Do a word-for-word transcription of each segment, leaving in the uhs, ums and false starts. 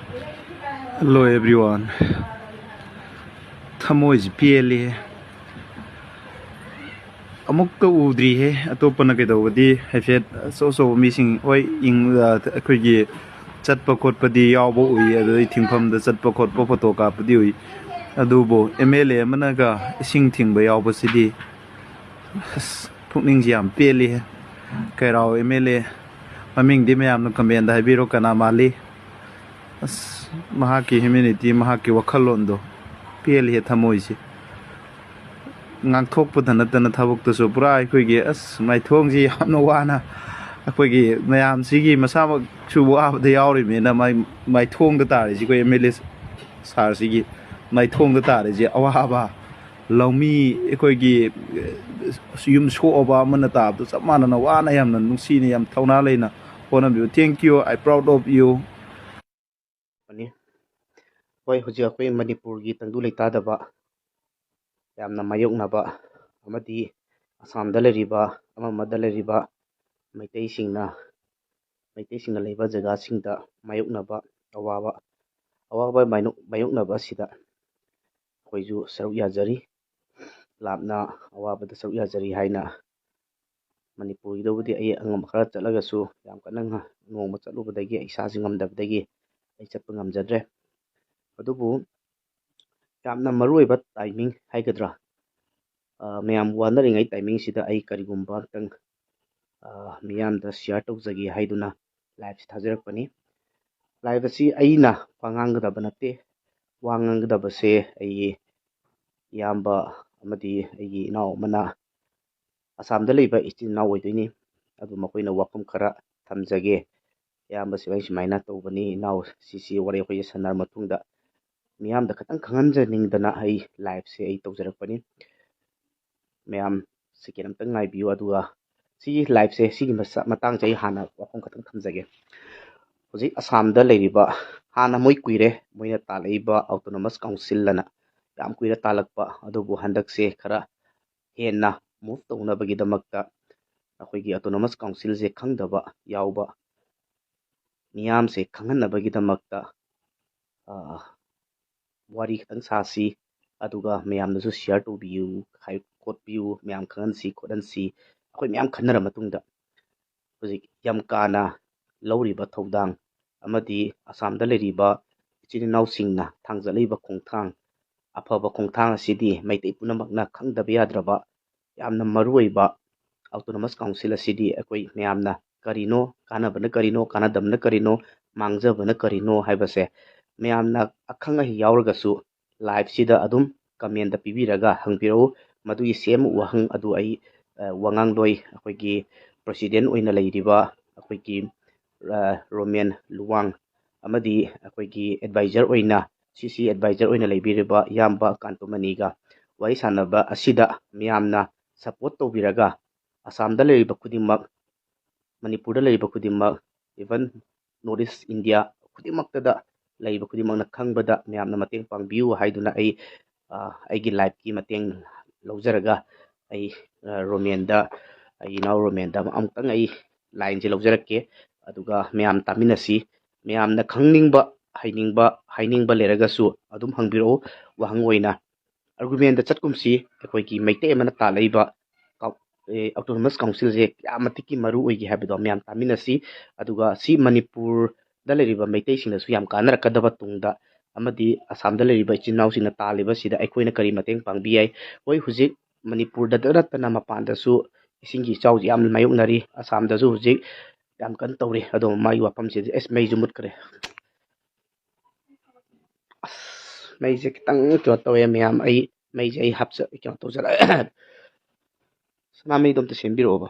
Hello everyone. ꯊꯃꯣꯏꯁꯤ ꯄꯦꯜꯂꯤꯍꯦ꯫ ꯑꯃꯨꯛꯇ ꯎꯗ꯭ꯔꯤꯍꯦ꯫ ꯑꯇꯣꯞꯄꯅ ꯀꯩꯗꯧꯕꯗꯤ ꯍꯥꯏꯐꯦꯠ ꯑꯆꯧ ꯑꯆꯧꯕ ꯃꯤꯁꯤꯡ, ꯍꯣꯏ, ꯏꯪ-, ꯑ, ꯑꯩꯈꯣꯏꯒꯤ ꯆꯠꯄ ꯈꯣꯠꯄꯗꯤ ꯌꯥꯎꯕ ꯎꯏ, ꯑꯗꯨꯗꯩ ꯊꯤꯡꯐꯝꯗ ꯆꯠꯄ ꯈꯣꯠꯄ, ꯐꯣꯇꯣ ꯀꯥꯞꯄꯗꯤ ꯎꯏ꯫ ꯑꯗꯨꯕꯨ ꯑꯦꯝ ꯑꯦꯜ ꯑꯦ ꯑꯃꯅꯒ ꯏꯁꯤꯡ ꯊꯤꯡꯕ ꯌꯥꯎꯕꯁꯤꯗꯤ, ꯑꯁ, ꯄꯨꯛꯅꯤꯡꯁꯤ ꯌꯥꯝ ꯄꯦꯜꯂꯤꯍꯦ꯫ ꯀꯩꯔꯥꯎ ꯑꯦꯝ ꯑꯦꯜ ꯑꯦ, ꯃꯃꯤꯡꯗꯤ ꯃꯌꯥꯝꯅ ꯀꯃꯦꯟꯗ ꯍꯥꯏꯕꯤꯔꯣ, ꯀꯅꯥ ꯃꯥꯜꯂꯤ? ꯑꯁ, ꯃꯍꯥꯛꯀꯤ ꯍ꯭ꯌꯨꯃꯦꯅꯤꯇꯤ, ꯃꯍꯥꯛꯀꯤ ꯋꯥꯈꯜꯂꯣꯟꯗꯣ ꯄꯦꯜꯂꯤꯍꯦ ꯊꯃꯣꯏꯁꯦ꯫ ꯉꯥꯡꯊꯣꯛꯄꯗ ꯅꯠꯇꯅ ꯊꯕꯛꯇꯁꯨ ꯄꯨꯔꯥ ꯑꯩꯈꯣꯏꯒꯤ, ꯑꯁ, ꯃꯥꯏꯊꯣꯡꯁꯤ ꯌꯥꯝꯅ ꯋꯥꯅ, ꯑꯩꯈꯣꯏꯒꯤ ꯃꯌꯥꯝꯁꯤꯒꯤ ꯃꯁꯥꯃꯛꯁꯨ ꯋꯥꯕꯗ ꯌꯥꯎꯔꯤꯕꯅꯤꯅ ꯃꯥꯏ-, ꯃꯥꯏꯊꯣꯡꯗ ꯇꯥꯔꯤꯁꯤ, ꯑꯩꯈꯣꯏ ꯑꯦꯝ ꯑꯦꯜ ꯑꯦ ꯁꯥꯔꯁꯤꯒꯤ ꯃꯥꯏꯊꯣꯡꯗ ꯇꯥꯔꯤꯁꯤ ꯑꯋꯥꯕ, ꯂꯧꯃꯤ ꯑꯩꯈꯣꯏꯒꯤ, ꯑ, ꯌꯨꯝ ꯁꯣꯛꯑꯕ ꯑꯃꯅ ꯇꯥꯕꯗꯣ ꯆꯞ ꯃꯥꯟꯅꯅ ꯋꯥꯅ, ꯌꯥꯝꯅ ꯅꯨꯡꯁꯤꯅ, ꯌꯥꯝ ꯊꯧꯅꯥ ꯂꯩꯅ ꯍꯣꯠꯅꯕꯤꯕ꯫ Thank you, I proud of you. ꯍꯣꯏ, ꯍꯧꯖꯤꯛ ꯑꯩꯈꯣꯏ ꯃꯅꯤꯄꯨꯔꯒꯤ ꯇꯪꯗꯨ ꯂꯩꯇꯥꯗꯕ ꯌꯥꯝꯅ ꯃꯥꯌꯣꯛꯅꯕ ꯑꯃꯗꯤ ꯑꯁꯥꯝꯗ ꯂꯩꯔꯤꯕ, ꯑꯃ ꯑꯃꯗ ꯂꯩꯔꯤꯕ ꯃꯩꯇꯩꯁꯤꯡꯅ, ꯃꯩꯇꯩꯁꯤꯡꯅ ꯂꯩꯕ ꯖꯒꯥꯁꯤꯡꯗ ꯃꯥꯌꯣꯛꯅꯕ ꯑꯋꯥꯕ, ꯑꯋꯥꯕ ꯃꯥꯌꯣꯛ-, ꯃꯥꯌꯣꯛꯅꯕ ꯑꯁꯤꯗ ꯑꯩꯈꯣꯏꯁꯨ ꯁꯔꯨꯛ ꯌꯥꯖꯔꯤ꯫ ꯂꯥꯞꯅ ꯑꯋꯥꯕꯗ ꯁꯔꯨꯛ ꯌꯥꯖꯔꯤ ꯍꯥꯏꯅ ꯃꯅꯤꯄꯨꯔꯒꯤꯗꯕꯨꯗꯤ ꯑꯩ ꯑꯉꯝꯕ ꯈꯔ ꯆꯠꯂꯒꯁꯨ, ꯌꯥꯝ ꯀꯟꯅ ꯉ-, ꯅꯣꯡꯃ ꯆꯠꯂꯨꯕꯗꯒꯤ ꯑꯩ ꯏꯁꯥꯁꯤ ꯉꯝꯗꯕꯗꯒꯤ ꯑꯩ ꯆꯠꯄ ꯉꯝꯖꯗ꯭ꯔꯦ꯫ ꯑꯗꯨꯕꯨ ꯌꯥꯝꯅ ꯃꯔꯨꯑꯣꯏꯕ ꯇꯥꯏꯃꯤꯡ ꯍꯥꯏꯒꯗ꯭ꯔꯥ, ꯑ, ꯃꯌꯥꯝ ꯋꯥꯅꯔꯤꯉꯩ ꯇꯥꯏꯃꯤꯡꯁꯤꯗ ꯑꯩ ꯀꯔꯤꯒꯨꯝꯕ ꯑꯝꯇꯪ, ꯑ, ꯃꯤꯌꯥꯝꯗ ꯁꯤꯌꯥꯔ ꯇꯧꯖꯒꯦ ꯍꯥꯏꯗꯨꯅ ꯂꯥꯏꯞꯁꯤ ꯊꯥꯖꯔꯛꯄꯅꯤ꯫ ꯂꯥꯏꯞ ꯑꯁꯤ ꯑꯩꯅ ꯋꯥ ꯉꯥꯡꯒꯗꯕ ꯅꯠꯇꯦ꯫ ꯋꯥ ꯉꯥꯡꯒꯗꯕꯁꯦ ꯑꯩꯒꯤ ꯏꯌꯥꯝꯕ ꯑꯃꯗꯤ ꯑꯩꯒꯤ ꯏꯅꯥꯎ ꯑꯃꯅ ꯑꯁꯥꯝꯗ ꯂꯩꯕ ꯏꯆꯤꯟ ꯏꯅꯥꯎ ꯑꯣꯏꯗꯣꯏꯅꯤ꯫ ꯑꯗꯨ ꯃꯈꯣꯏꯅ ꯋꯥꯐꯝ ꯈꯔ ꯊꯝꯖꯒꯦ꯫ ꯏꯌꯥꯝꯕ ꯁꯤꯕꯥꯏ ꯁꯨꯃꯥꯏꯅ ꯇꯧꯕꯅꯤ, ꯏꯅꯥꯎ ꯁꯤꯁꯤ ꯋꯥꯔꯤ ꯑꯩꯈꯣꯏꯁꯦ ꯁꯥꯟꯅꯔ ꯃꯇꯨꯡꯗ ꯃꯤꯌꯥꯝꯗ ꯈꯤꯇꯪ ꯈꯪꯍꯟꯖꯅꯤꯡꯗꯅ ꯑꯩ ꯂꯥꯏꯞꯁꯦ ꯑꯩ ꯇꯧꯖꯔꯛꯄꯅꯤ꯫ ꯃꯌꯥꯝ ꯁꯦꯀꯦꯟ ꯑꯝꯇꯪ ꯉꯥꯏꯕꯤꯌꯨ, ꯑꯗꯨꯒ ꯁꯤꯒꯤ ꯂꯥꯏꯞꯁꯦ, ꯁꯤꯒꯤ ꯃꯆꯥ-, ꯃꯇꯥꯡꯁꯦ ꯑꯩ ꯍꯥꯟꯅ ꯋꯥꯐꯝ ꯈꯛꯇꯪ ꯊꯝꯖꯒꯦ꯫ ꯍꯧꯖꯤꯛ ꯑꯁꯥꯝꯗ ꯂꯩꯔꯤꯕ, ꯍꯥꯟꯅ ꯃꯣꯏ ꯀꯨꯏꯔꯦ, ꯃꯣꯏꯅ ꯇꯥꯜꯂꯛꯏꯕ ꯑꯣꯇꯣꯅꯣꯃꯁ ꯀꯥꯎꯟꯁꯤꯜ ꯑꯅ ꯌꯥꯝ ꯀꯨꯏꯔ ꯇꯥꯜꯂꯛꯄ, ꯑꯗꯨꯕꯨ ꯍꯟꯗꯛꯁꯦ ꯈꯔ ꯍꯦꯟꯅ ꯃꯨꯚ ꯇꯧꯅꯕꯒꯤꯗꯃꯛꯇ ꯑꯩꯈꯣꯏꯒꯤ ꯑꯣꯇꯣꯅꯣꯃꯁ ꯀꯥꯎꯟꯁꯤꯜꯁꯦ ꯈꯪꯗꯕ ꯌꯥꯎꯕ ꯃꯤꯌꯥꯝꯁꯦ ꯈꯪꯍꯟꯅꯕꯒꯤꯗꯃꯛꯇ ꯑ, ꯋꯥꯔꯤ ꯈꯤꯇꯪ ꯁꯥꯁꯤ, ꯑꯗꯨꯒ ꯃꯌꯥꯝꯅꯁꯨ share ꯇꯧꯕꯤꯌꯨ, ꯍꯥꯏ, ꯈꯣꯠꯄꯤꯌꯨ, ꯃꯌꯥꯝ ꯈꯪꯍꯟꯁꯤ, ꯈꯣꯠꯍꯟꯁꯤ꯫ ꯑꯩꯈꯣꯏ ꯃꯌꯥꯝ ꯈꯟꯅꯔ ꯃꯇꯨꯡꯗ ꯍꯧꯖꯤꯛ ꯌꯥꯝ ꯀꯥꯅ ꯂꯧꯔꯤꯕ ꯊꯧꯗꯥꯡ ꯑꯃꯗꯤ ꯑꯁꯥꯝꯗ ꯂꯩꯔꯤꯕ ꯏꯆꯤꯟ ꯏꯅꯥꯎꯁꯤꯡꯅ ꯊꯥꯡꯖꯠꯂꯛꯏꯕ ꯈꯣꯡꯊꯥꯡ, ꯑꯐꯕ ꯈꯣꯡꯊꯥꯡ ꯑꯁꯤꯗꯤ ꯃꯩꯇꯩ ꯄꯨꯝꯅꯃꯛꯅ ꯈꯪꯗꯕ ꯌꯥꯗ꯭ꯔꯕ ꯌꯥꯝꯅ ꯃꯔꯨꯑꯣꯏꯕ autonomous council ꯑꯁꯤꯗꯤ ꯑꯩꯈꯣꯏ ꯃꯌꯥꯝꯅ ꯀꯔꯤꯅꯣ, ꯀꯥꯟꯅꯕꯅ ꯀꯔꯤꯅꯣ, ꯀꯥꯟꯅꯗꯕꯅ ꯀꯔꯤꯅꯣ, ꯃꯥꯡꯖꯕꯅ ꯀꯔꯤꯅꯣ ꯍꯥꯏꯕꯁꯦ ꯃꯌꯥꯝꯅ ꯑꯈꯪ ꯑꯍꯩ ꯌꯥꯎꯔꯒꯁꯨ live ꯁꯤꯗ ꯑꯗꯨꯝ comment ꯇ ꯄꯤꯕꯤꯔꯒ ꯍꯪꯕꯤꯔꯛꯎ꯫ ꯃꯗꯨꯒꯤ same ꯋꯥꯍꯪ ꯑꯗꯨ ꯑꯩ, ꯑ, ꯋꯥꯉꯥꯡꯂꯣꯏ ꯑꯩꯈꯣꯏꯒꯤ president ꯑꯣꯏꯅ ꯂꯩꯔꯤꯕ ꯑꯩꯈꯣꯏꯒꯤ, ꯑ, ꯔꯣꯃꯦꯟ ꯂꯨꯋꯥꯡ ꯑꯃꯗꯤ ꯑꯩꯈꯣꯏꯒꯤ advisor ꯑꯣꯏꯅ, C C advisor ꯑꯣꯏꯅ ꯂꯩꯕꯤꯔꯤꯕ ꯏꯌꯥꯝꯕ ꯀꯥꯟꯇꯣꯃꯅꯤꯒ ꯋꯥꯔꯤ ꯁꯥꯟꯅꯕ ꯑꯁꯤꯗ ꯃꯤꯌꯥꯝꯅ support ꯇꯧꯕꯤꯔꯒ ꯑꯁꯥꯝꯗ ꯂꯩꯔꯤꯕ ꯈꯨꯗꯤꯡꯃꯛ, ꯃꯅꯤꯄꯨꯔꯗ ꯂꯩꯔꯤꯕ ꯈꯨꯗꯤꯡꯃꯛ, even North East India ꯈꯨꯗꯤꯡꯃꯛꯇꯗ ꯂꯩꯔꯤꯕ ꯈꯨꯗꯤꯡꯃꯛꯅ ꯈꯪꯕꯗ ꯃꯌꯥꯝꯅ ꯃꯇꯦꯡ ꯄꯥꯡꯕꯤꯌꯨ ꯍꯥꯏꯗꯨꯅ ꯑꯩ, ꯑ, ꯑꯩꯒꯤ live ꯀꯤ ꯃꯇꯦꯡ ꯂꯧꯖꯔꯒ ꯑꯩ, ꯑ, ꯔꯣꯃꯦꯟꯗ, ꯑꯩ ꯏꯅꯥꯎ ꯔꯣꯃꯦꯟꯗ ꯑꯃꯨꯛꯇꯪ ꯑꯩ line ꯁꯦ ꯂꯧꯖꯔꯛꯀꯦ꯫ ꯑꯗꯨꯒ ꯃꯌꯥꯝ ꯇꯥꯃꯤꯟꯅꯁꯤ꯫ ꯃꯌꯥꯝꯅ ꯈꯪꯅꯤꯡꯕ, ꯍꯩꯅꯤꯡꯕ, ꯍꯥꯏꯅꯤꯡꯕ ꯂꯩꯔꯒꯁꯨ ꯑꯗꯨꯝ ꯍꯪꯕꯤꯔꯛꯎ꯫ ꯋꯥꯍꯪ ꯑꯣꯏꯅ argument ꯇ ꯆꯠꯀꯨꯝꯁꯤ꯫ ꯑꯩꯈꯣꯏꯒꯤ ꯃꯩꯇꯩ ꯑꯃꯅ ꯇꯥꯜꯂꯛꯏꯕ ꯀꯥꯎ-, ꯑꯦ, autonomous council ꯁꯦ ꯀꯌꯥ ꯃꯇꯤꯛꯀꯤ ꯃꯔꯨ ꯑꯣꯏꯒꯦ ꯍꯥꯏꯕꯗꯣ ꯃꯌꯥꯝ ꯇꯥꯃꯤꯟꯅꯁꯤ꯫ ꯑꯗꯨꯒ ꯁꯤ ꯃꯅꯤꯄꯨꯔꯗ ꯂꯩꯔꯤꯕ ꯃꯩꯇꯩꯁꯤꯡꯗꯁꯨ ꯌꯥꯝ ꯀꯥꯟꯅꯔꯛꯀꯗꯕ ꯇꯨꯡꯗ ꯑꯃꯗꯤ ꯑꯁꯥꯝꯗ ꯂꯩꯔꯤꯕ ꯏꯆꯤꯟ ꯏꯅꯥꯎꯁꯤꯡꯅ ꯇꯥꯜꯂꯤꯕꯁꯤꯗ ꯑꯩꯈꯣꯏꯅ ꯀꯔꯤ ꯃꯇꯦꯡ ꯄꯥꯡꯕ ꯌꯥꯏ? ꯍꯣꯏ, ꯍꯧꯖꯤꯛ ꯃꯅꯤꯄꯨꯔꯗ ꯅꯠꯇꯅ ꯃꯄꯥꯟꯗꯁꯨ ꯏꯁꯤꯡꯒꯤ ꯏꯆꯥꯎꯁꯤ ꯌꯥꯝꯅ ꯃꯥꯌꯣꯛꯅꯔꯤ꯫ ꯑꯁꯥꯝꯗꯁꯨ ꯍꯧꯖꯤꯛ ꯌꯥꯝ ꯀꯟꯅ ꯇꯧꯔꯤ꯫ ꯑꯗꯣ ꯃꯥꯒꯤ ꯋꯥꯐꯝꯁꯤꯗꯤ, ꯑꯁ, ꯃꯩꯁꯨ ꯃꯨꯠꯈ꯭ꯔꯦ꯫ ꯑꯁ, ꯃꯩꯁꯦ ꯈꯤꯇꯪ ꯀꯩꯅꯣ ꯇꯧꯋꯦ ꯃꯌꯥꯝ, ꯑꯩ ꯃꯩꯁꯦ ꯑꯩ ꯍꯥꯞꯆ-, ꯀꯩꯅꯣ ꯇꯧꯖꯔꯛꯑꯦ꯫ ꯁꯅꯥꯃꯩꯗꯣ ꯑꯝꯇ ꯁꯦꯝꯕꯤꯔꯛꯑꯣꯕ꯫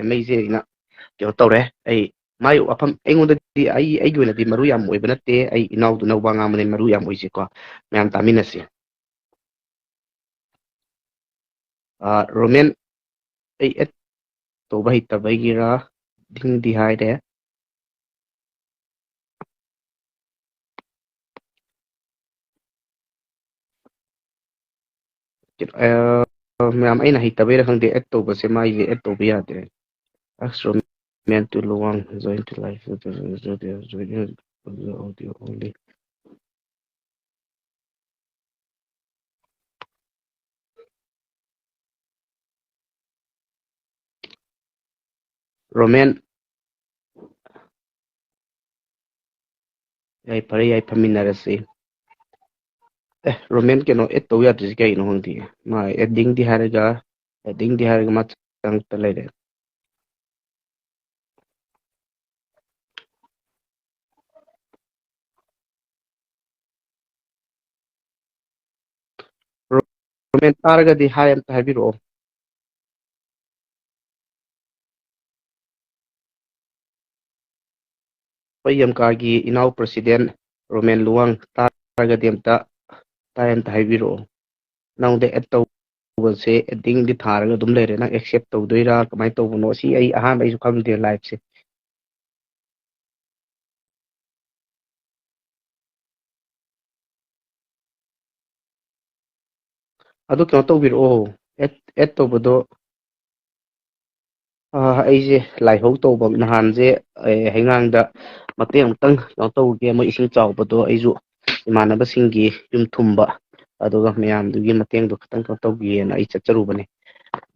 ꯃꯩꯁꯦ ꯑꯩꯅ ꯀꯩꯅꯣ ꯇꯧꯔꯦ꯫ ꯑꯩ ꯃꯥꯏ ꯋꯥꯐꯝ ꯑꯩꯉꯣꯟꯗꯗꯤ, ꯑꯩ, ꯑꯩꯒꯤ ꯑꯣꯏꯅꯗꯤ ꯃꯔꯨ ꯌꯥꯝ ꯑꯣꯏꯕ ꯅꯠꯇꯦ꯫ ꯑꯩ ꯏꯅꯥꯎꯗꯨꯅ ꯋꯥ ꯉꯥꯡꯕꯅꯦ ꯃꯔꯨ ꯌꯥꯝ ꯑꯣꯏꯁꯦꯀꯣ꯫ ꯃꯌꯥꯝ ꯇꯥꯃꯤꯟꯅꯁꯤ꯫ ꯑ, ꯔꯣꯃꯦꯟ, ꯑꯩ add ꯇꯧꯕ ꯍꯩꯇꯕꯩꯒꯤꯔꯥ? ꯗꯤꯡꯗꯤ ꯍꯥꯏꯔꯦ꯫ ꯀꯩꯅꯣ, ꯑ, ꯃꯌꯥꯝ, ꯑꯩꯅ ꯍꯩꯇꯕꯩꯔꯥ ꯈꯪꯗꯦ, add ꯇꯧꯕꯁꯦ ꯃꯥꯏꯁꯦ add ꯇꯧꯕ ꯌꯥꯗ꯭ꯔꯦ꯫ ꯑꯁ, Roman, Roman to Luang, join to live, join audio only. Roman, ꯌꯥꯏ, ꯐꯔꯦ, ꯌꯥꯏ, ꯐꯝꯃꯤꯟꯅꯔꯁꯤ꯫ ꯑꯦ, ꯔꯣꯃꯦꯟ ꯀꯩꯅꯣ ꯑꯦꯗ ꯇꯧ ꯌꯥꯗ꯭ꯔꯤꯁꯤ ꯀꯩꯒꯤꯅꯣ ꯈꯪꯗꯦ꯫ ꯃꯥ ꯑꯦꯗꯤꯡꯗꯤ ꯍꯥꯏꯔꯒ, ꯑꯦꯗꯤꯡꯗꯤ ꯍꯥꯏꯔꯒ ꯃꯥ ꯆꯪꯉꯛꯇ ꯂꯩꯔꯦ꯫ ꯔꯣꯃꯦꯟ ꯇꯥꯔꯒꯗꯤ ꯍꯥꯏ ꯑꯝꯇ ꯍꯥꯏꯕꯤꯔꯛꯑꯣ꯫ ꯑꯩꯈꯣꯏ ꯌꯥꯝꯀꯥꯒꯤ ꯏꯅꯥꯎ ꯄ꯭ꯔꯁꯤꯗꯦꯟ ꯔꯣꯃꯦꯟ ꯂꯨꯋꯥꯡ ꯇꯥꯔꯒꯗꯤ ꯑꯝꯇ ꯇꯥꯏ ꯑꯝꯇ ꯍꯥꯏꯕꯤꯔꯛꯑꯣ꯫ ꯅꯉꯣꯟꯗ ꯑꯦꯗ ꯇꯧꯕꯁꯦ ꯑꯦꯗꯤꯡꯗꯤ ꯊꯥꯔꯒ ꯑꯗꯨꯝ ꯂꯩꯔꯦ꯫ ꯅꯪ ꯑꯦꯛꯁꯦꯞ ꯇꯧꯗꯣꯏꯔꯥ, ꯀꯃꯥꯏꯅ ꯇꯧꯕꯅꯣ? ꯁꯤ ꯑꯩ ꯑꯍꯥꯟꯕ, ꯑꯩꯁꯨ ꯈꯪꯗꯦ ꯂꯥꯏꯐꯁꯦ꯫ ꯑꯗꯨ ꯀꯩꯅꯣ ꯇꯧꯕꯤꯔꯛꯑꯣ, ꯑꯦꯗ, ꯑꯦꯗ ꯇꯧꯕꯗꯣ꯫ ꯑꯥ, ꯑꯩꯁꯦ ꯂꯥꯏꯍꯧ ꯇꯧꯕ ꯅꯍꯥꯟꯁꯦ, ꯑꯦ, ꯍꯩꯉꯥꯡꯗ ꯃꯇꯦꯛ ꯑꯃꯨꯛꯇꯪ ꯀꯩꯅꯣ ꯇꯧꯒꯦ, ꯃꯣꯏ ꯏꯁꯤꯡ ꯆꯥꯎꯕꯗꯣ ꯑꯩꯁꯨ ꯏꯃꯥꯟꯅꯕꯁꯤꯡꯒꯤ ꯌꯨꯝ ꯊꯨꯝꯕ, ꯑꯗꯨꯒ ꯃꯌꯥꯝꯗꯨꯒꯤ ꯃꯇꯦꯡꯗꯣ ꯈꯤꯇꯪ ꯀꯩꯅꯣ ꯇꯧꯒꯦꯅ ꯑꯩ ꯆꯠꯆꯔꯨꯕꯅꯦ꯫